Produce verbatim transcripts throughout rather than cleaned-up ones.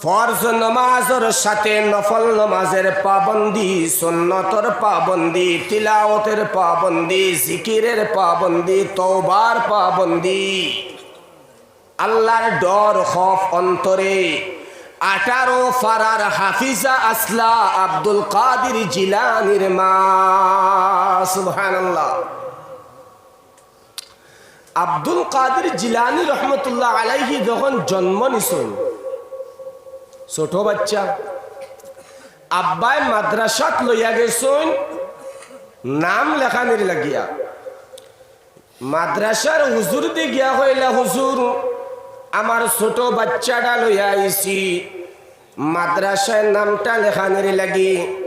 ফরজ নমাজর সাথে নফল নমাজের পাবন্দি, সুন্নতর পাবন্দি, তিলাওয়াতের পাবন্দি, জিকিরের পাবন্দি, তওবার পাবন্দি। আল্লাহর ডর খওফ অন্তরে আঠারো ফারার হাফিজা আছলা আব্দুল কাদির জিলানীর মা। সুবহানাল্লাহ। আব্দুল কাদির জিলানী রহমতুল্লাহ আলাইহি যখন জন্ম নিছইন, ছোট বাচ্চা, আব্বায় মাদ্রাসাত লইয়া গেছইন নাম লেখানির লাগিয়া। মাদ্রাসার হুজুরদি গিয়া কইলা, "হুজুর, আমার ছোট বাচ্চাটা লইয়া আইছি মাদ্রাসায় নামটা লেখানির লাগি।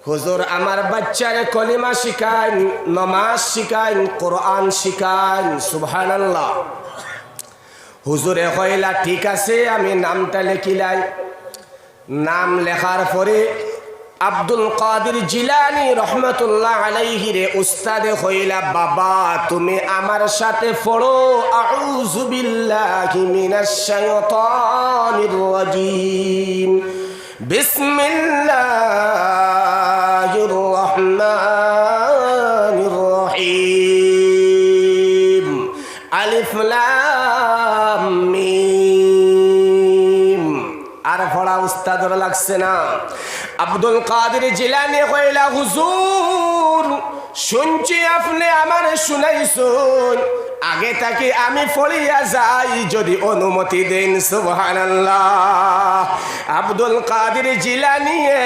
হুজুর, আমার বাচ্চারে কলিমা শিখাইন, নমাজ শিখাইন, কোরআন শিখাইন।" সুবহানাল্লাহ। হুজুরে কইলা, "ঠিক আছে, আমি নামটা লেখিলাই।" নাম লেখার পরে আব্দুল কাদির জিলানী রহমতুল্লাহ আলাইহিরে উস্তাদে কইলা, "বাবা, তুমি আমার সাথে পড়ো, আউযু বিল্লাহি মিনাশ শাইতানির রাজিম। বিসমিল্লাহির রহমানির রহিম। আলিফ লাম মিম।" আর পড়া উস্তাদর লাগছে না। আব্দুল কাদির জিলানী কইলা, "হুজুর, শুনছি আপনে আমারে শুনাইছইন, আগে থাকি আমি পড়িয়া যাই, যদি অনুমতি দেন।" সুবহানাল্লাহ। আব্দুল কাদির জিলানীয়ে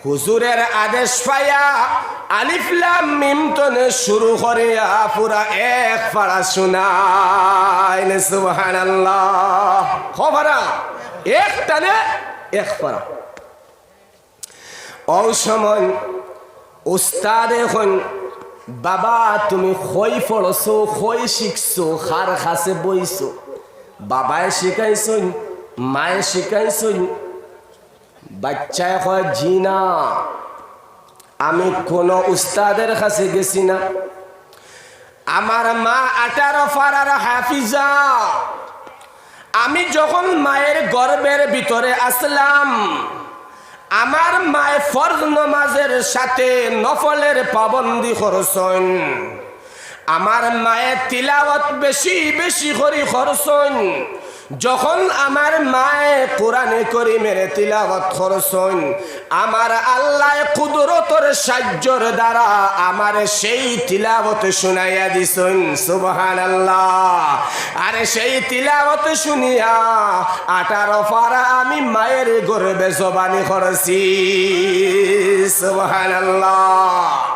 হুজুরের আদেশ পাইয়া আলিফ লাম মিম তনে শুরু করিয়া পুরা এক ফারা শুনাইন। সুবহানাল্লাহ। কয় ফারা? এক টানে এক ফারা। অউ সময় উস্তাদে কইন, "বাবা, তুমি কই পড়ছো, কই শিখছো, কার কাছে বইছো?" বাবায় শিখাইছইন, মায়ে শিখাইছইন। বাচ্চায় কয়, "জি না, আমি কোনো উস্তাদের কাছে গেছি না। আমার মা আঠারো ফারার হাফিজা। আমি যখন মায়ের গর্ভের ভিতরে আসলাম, আমার মায়ে ফরজ নমাজের সাথে নফলের পাবন্দি করছইন। আমার মায়ে তিলাওয়াত বেশি বেশি করি করছইন। যখন আমার মায়ে কোরআনে করিমের তিলাওয়াত করছইন, আমার আল্লায় কুদরতর সাহায্যর দ্বারা আমারে সেই তিলাওয়াত শুনাইয়া দিছইন।" সুবহানাল্লাহ। আরে সেই তিলাওয়াত শুনিয়া আঠারো ফারা আমি মায়ের গর্ভে জবানি করছি। সুবহানাল্লাহ।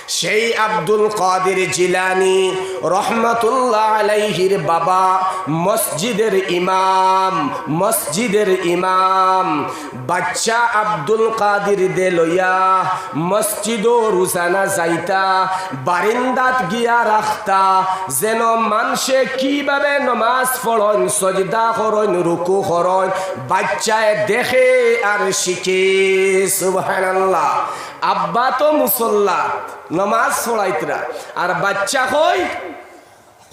সেই আব্দুল কাদির জিলানী রহমতুল্লাহ আলাইহির বাবা মসজিদের ইমাম, মসজিদের ইমাম। বাচ্চা আব্দুল কাদির দে লইয়া মসজিদো রোজানা যাইতা, বারিন্দাত গিয়া রাখতা, যেন মানষে কিভাবে নমাজ পড়ইন, সজদা করইন, রুকু করইন, বাচ্চায় দেখে আর শিখে। সুবহানাল্লাহ। আব্বা তো মুসল্লাত নমাজ পড়াইতরা, আর বাচ্চা কই,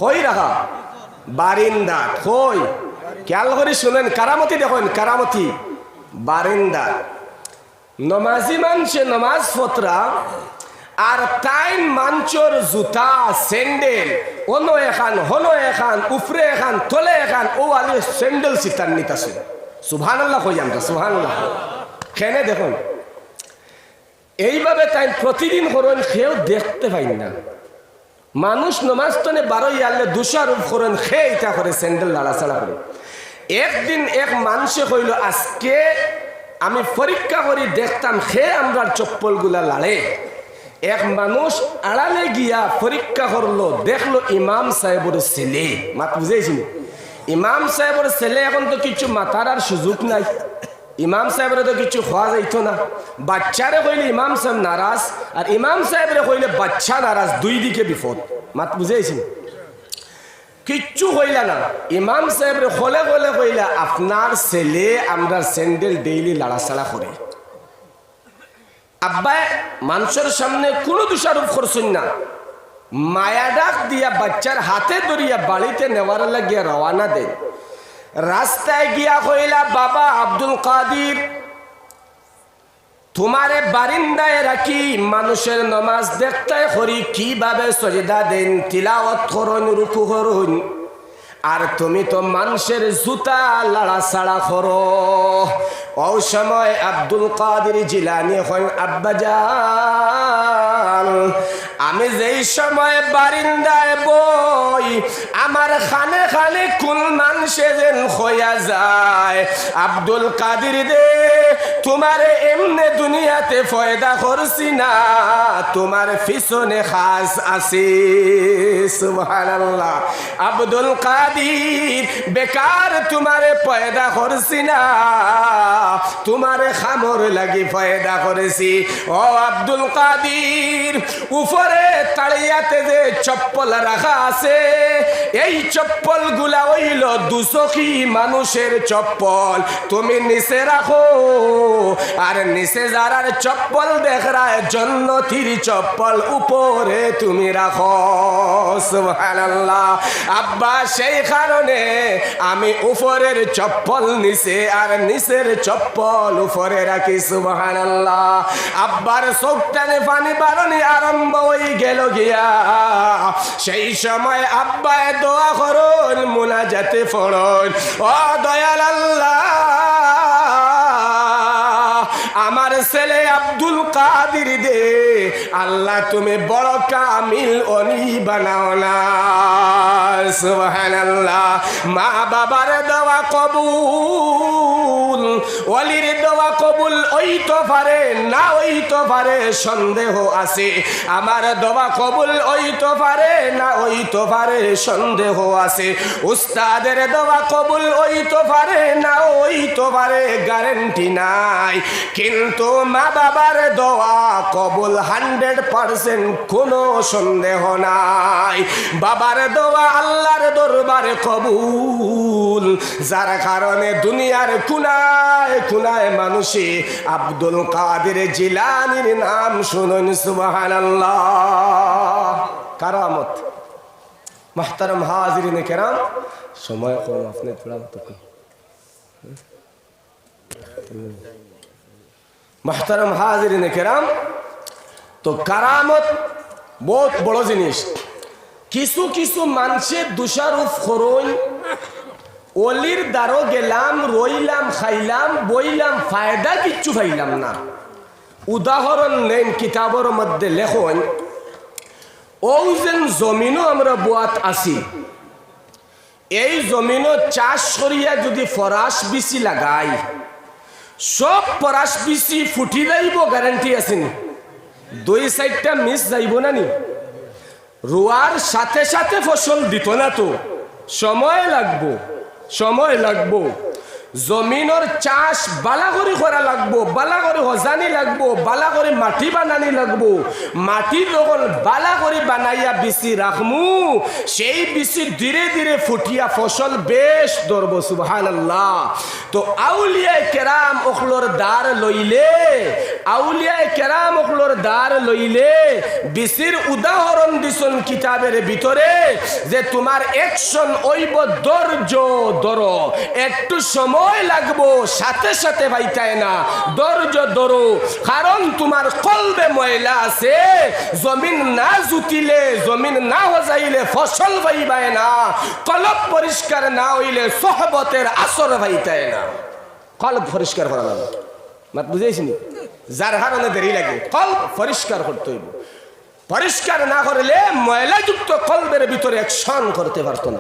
কই রাখা? বারিন্দাত। কই? খেয়াল করি শুনেন, কারামতি দেখইন, কারামতি। বারিন্দাত। নমাজি মানষে নমাজ পড়তরা, আর তাইন মানষর জুতা, স্যান্ডেল, অনো এখান, হনো এখান, উপরে এখান, তলে এখান, অউ আলি স্যান্ডেল সিটার নিতাছে। সুবহানাল্লাহ কই আমরা, সুবহানাল্লাহ। কেনে দেখইন, এইভাবে তাইন প্রতিদিন করইন, কেউ দেখতে পাইন না। মানুষ নমাজ তনে বারইয়া আইলে দোষারোপ করইন, কে ইতা করে, স্যান্ডেল লাড়াচাড়া করে। একদিন এক মানষে কইলো, "আজকে আমি পরীক্ষা করি দেখতাম, কে আমরার চপ্পলগুলা লাড়ে।" এক মানুষ আড়ালে গিয়া পরীক্ষা করলো, দেখলো ইমাম সাহেবর ছেলে। মাত বুঝাইছি নি? ইমাম সাহেবর ছেলে এখন তো কিচ্ছু মাতার আর সুযোগ নাই। ইমাম সাহেবরে তো কিচ্ছু কওয়া যাইতো না। বাচ্চারে কইলে ইমাম সাহেব নারাজ, আর ইমাম সাহেবরে কইলে বাচ্চা নারাজ, দুই দিকে বিপদ। মাত বুঝাইছি নি? কিচ্ছু কইলা না। ইমাম সাহেবরে কলে কলে কইলা, "আপনার ছেলে আমরার স্যান্ডেল ডেইলি লাড়াচাড়া করে।" আব্বায় মানষর সামনে কুনু দোষারোপ করছইন না। মায়া ডাক দিয়া বাচ্চার হাতে ধরিয়া বাড়িতে নেওয়ার লাগিয়া রওয়ানা দেইন। রাস্তায় গিয়া কইলা, "বাবা আব্দুল কাদির, তুমারে বারিন্দায় রাখি মানুষের নমাজ দেখতায় করি, কিভাবে সজদা দেইন, তিলাওয়াত করইন, রুকু করইন, আর তুমি তো মানষের জুতা লাড়াছাড়া করো।" অউ সময় আব্দুল কাদির জিলানী কইন, "আব্বাজান, আমি যেই সময় বারিন্দায় বই, আমার কানে কানে কুন মানষে যেন কইয়া যায়, 'আব্দুল কাদির রে, তুমারে এমনে দুনিয়াতে পয়দা করছি না, তুমার পিছনে কাজ আছে।'" সুবহানাল্লাহ। আব্দুল কাদির, বেকার তুমারে পয়দা করছি না, তুমারে কামর লাগি পয়দা করেছি। ও আব্দুল কাদির, উপরে তাড়িয়াতে যে চপ্পল রাখা আছে, এই চপ্পলগুলা অইলো দুজখি মানুষের চপ্পল, তুমি নিচে রাখো। আর নিচে যারার চপ্পল দেখরায়, জন্নতির চপ্পল উপরে তুমি রাখো। সুবহানাল্লাহ। আব্বা, সেই কারণে আমি উপরের চপ্পল নিচে আর নিচের চপ্পল উপরে রাখি। সুবহানাল্লাহ। আব্বার চউখ তনে পানি বারনি আরম্ভ অই গেল গিয়া। সেই সময় আব্বায় দোয়া করইন, মুনাজাতে পড়ইন, "ও দয়াল আল্লাহ, আমার ছেলে আব্দুল কাদির দে, আল্লাহ তুমি বড় কামিল অলি বানাও না।" সুবহানাল্লাহ। মা বাবার দোয়া কবুল, অলির দোয়া কবুল অইতো পারে, না অইতো পারে, সন্দেহ আছে। আমার দোয়া কবুল অইতো পারে, না অইতো পারে, সন্দেহ আছে। উস্তাদের দোয়া কবুল অইতো পারে, না অইতো পারে, গ্যারান্টি নাই। কিন্তু মা বাবার দোয়া কবুল হান্ড্রেড পার্সেন্ট, কোনো সন্দেহ নাই। বাবার দোয়া আল্লাহর দরবারে কবুল, যার কারণে দুনিয়ার কুনায় কুনায় মানুষে আব্দুল কাদির জিলানীর নাম শুনইন। সুবহানাল্লাহ। কারামত। মুহতারাম হাজিরিনে কেরাম, সময় কম, আপনে থুড়া মতো কম। মুহতারাম হাজিরিনে কেরাম, তো কারামত বউত বড় জিনিস। কিছু কিছু মানষে দোষারোপ করইন, অলির দ্বারো গেলাম, রইলাম, খাইলাম, বইলাম, ফায়দা কিচ্ছু পাইলাম না। উদাহরণ নেইন, কিতাবর মধ্যে লেখইন, অউ যেন জমিনো আমরা বওয়াত আছি, এই জমিনো চাষ করিয়া যুদি ফরাস বিচি লাগাই, সব ফরাস বিচি ফুটি যাইবো, গ্যারান্টি আছে নি? দুই চাইরটা মিস যাইবো না নি? রুয়ার সাথে সাথে ফসল দিতো না তো, সময় লাগবো, সময় লাগবো। জমিনর চাষ বালা করি করা লাগবো, বালা করি হজানি লাগবো, বালা করি মাটি বানানি লাগবো। মাটি যখন বালা করি বানাইয়া বিচি রাখমু, সেই বিচি ধীরে ধীরে ফুটিয়া ফসল বেশ ধরবো। সুবহানাল্লাহ। তো আউলিয়ায়ে কেরাম অকলর দ্বার লইলে, আউলিয়ায়ে কেরাম অকলর দ্বার লইলে, বিচির উদাহরণ দিছইন কিতাবের ভিতরে যে তুমার action অইবো ধৈর্য ধরো, একটু সময় লাগবো, সাথে সাথে পাইতায় না, ধৈর্য ধরো, কারণ তুমার কলবে ময়লা আছে। জমিন না জুতিলে, জমিন না হজাইলে ফসল পাইবায় না। কলব পরিষ্কার না অইলে সোহবতের আসর পাইতায় না। কলব পরিষ্কার করা লাগে। মাত বুঝাইছি নি? যার কারণে দেরি লাগে, কলব পরিষ্কার করতে অইবো। পরিষ্কার না করলে ময়লাযুক্ত কলবের ভিতরে action করতে পারতো না।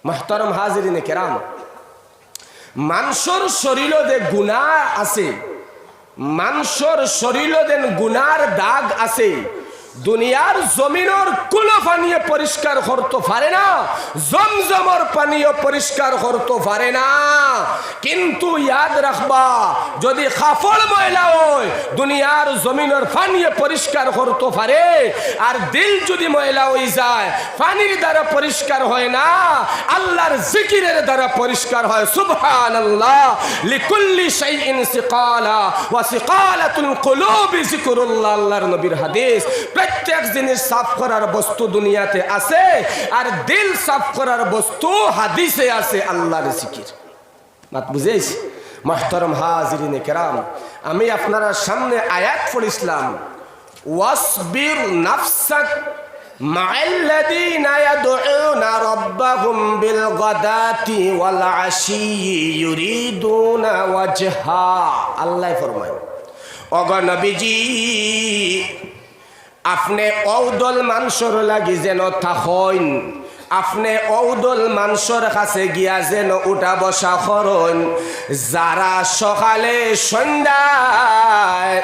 মুহতারাম হাজিরিনে কেরাম, মানষর শরীলো যে গুনা আছে, মানষর শরীলো যেন গুনার দাগ আছে, দুনিয়ার জমিনর কুনো পানিয়ে পরিষ্কার করতো পারে না, জমজমর পানিও পরিষ্কার করতো পারে না। কিন্তু ইয়াদ রাখবা, যুদি কাপড় ময়লা অয়, দুনিয়ার জমিনর পানিয়ে পরিষ্কার করতো পারে, আর দিল যুদি ময়লা অইযায়, পানির দ্বারা পরিষ্কার হয় না, আল্লাহর জিকিরের দ্বারা পরিষ্কার হয়। সুবহানাল্লাহ। লিকুল্লি শাইইন সিকালা ওয়া সিকালাতুল কুলুবি যিকরুল্লাহ, আল্লাহর নবীর হাদিস। প্রত্যেক জিনিস সাফ করার বস্তু দুনিয়াতে আছে, আর দিল সাফ করার বস্তু হাদিসে আছে, আল্লাহর জিকির। মাত বুঝাইছি? মুহতারাম হাজিরিনে কেরাম, আমি আপনারার সামনে আয়াত পড়ছিলাম, "ওয়াসবির নাফসাক মাআল্লাযীনা ইয়াদউনা রাব্বাহুম বিল গাদাতি ওয়াল আশিয়্যি ইউরিদুনা ওয়াজহা।" আল্লায় ফরমাইন, ওগো নবীজি, আপনে অউ দল মানষর লাগি যেন থাকইন, আপনে অউ দল মানষর কাছে গিয়া যেন উঠা বসা করইন, যারা সকালে সন্ধ্যায়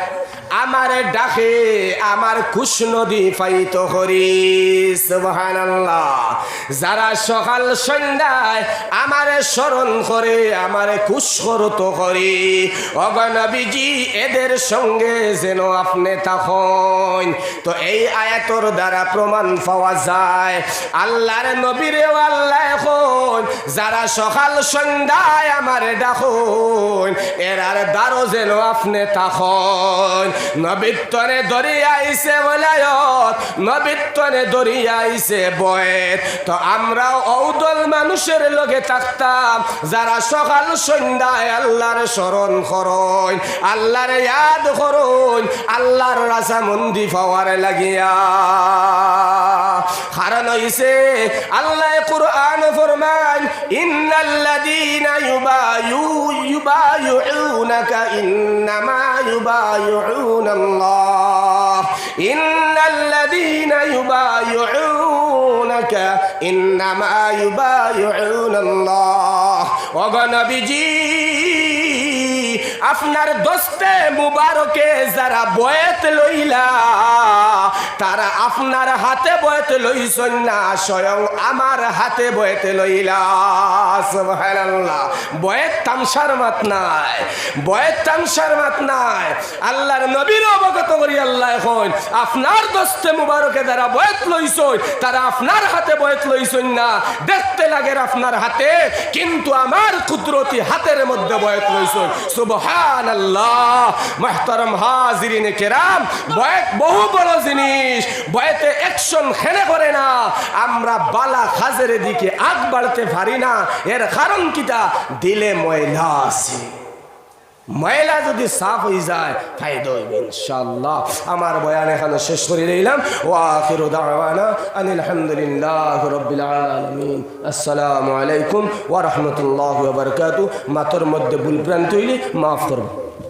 আমারে ডাকে, আমার কুশ নদী পায়িত করি। সুবহানাল্লাহ। যারা সকাল সন্ধ্যায় আমারে স্মরণ করে, আমারে কুশ করত করি, ওগো নবীজি, এদের সঙ্গে যেন আপনে থাকইন। তো এই আয়াতর দ্বারা প্রমাণ পাওয়া যায়, আল্লাহর নবীরেও আল্লায় কইন, যারা সকাল সন্ধ্যায় আমারে ডাকইন, এরার দ্বারো যেন আপনে থাকইন। নবীর তনে ধরিয়া আইছে বেলায়ত, নবীর তনে ধরিয়া আইছে বয়েত। তো আমরাও অউ দল মানুষর লগে থাকতাম, যারা সকাল সন্ধ্যায় আল্লাহর স্মরণ করইন, আল্লাহর ইয়াদ করইন, আল্লাহর রাজামন্দি পাওয়ার লাগিয়া। কারণ অইছে, আল্লায় কুরআনো ফরমাইন, "ইন্নাল্লাযীনা ইউবায়ু-, ইউবায়িউনাকা ইন্নামা ইউবায়িউনাল্লাহ।" ইন্নাল্লাযীনা ইউবায়িউনাকা ইন্নামা ইউবায়িউনাল্লাহ। ওগো নবীজি, আপনার দস্তে মুবারকে যারা বয়েত লইলা, তারা আপনার হাতে বয়েত লইছইন না, স্বয়ং আমার হাতে বয়েত লইলা। সুবহানাল্লাহ। বয়েত তামশার মাত নায়, বয়েত তামশার মাত নায়। আল্লাহর নবীরে অবগত করি আল্লায় কইন, আপনার দস্তে মুবারকে যারা বয়েত লইছইন, তারা আপনার হাতে বয়েত লইছইন না। দেখতে লাগের আপনার হাতে, কিন্তু আমার কুদরতি হাতের মধ্যে বয়েত লইছইন। সুবহানাল্লাহ। মুহতারাম হাজিরিনে কেরাম, বয়েত বহু বড় জিনিস। বয়েতে action কেনে করে না? আমরা বালা কাজের দিকে আগ বাড়তে পারি না। এর কারণ কিতা? দিলে ময়লা আছে। ময়লা যদি সাফ অইযায়, ফায়দা অইবো ইনশাআল্লাহ। আমার বয়ান এখানো শেষ করি দিলাম। ওয়া আখিরু দাওয়ানা আনিল হামদুলিল্লাহি রাব্বিল আলামিন। আসসালামু আলাইকুম ওয়া রাহমাতুল্লাহি ওয়া বারাকাতুহু। মাতর মধ্যে ভুল ভ্রান্তি অইলে মাফ করবা।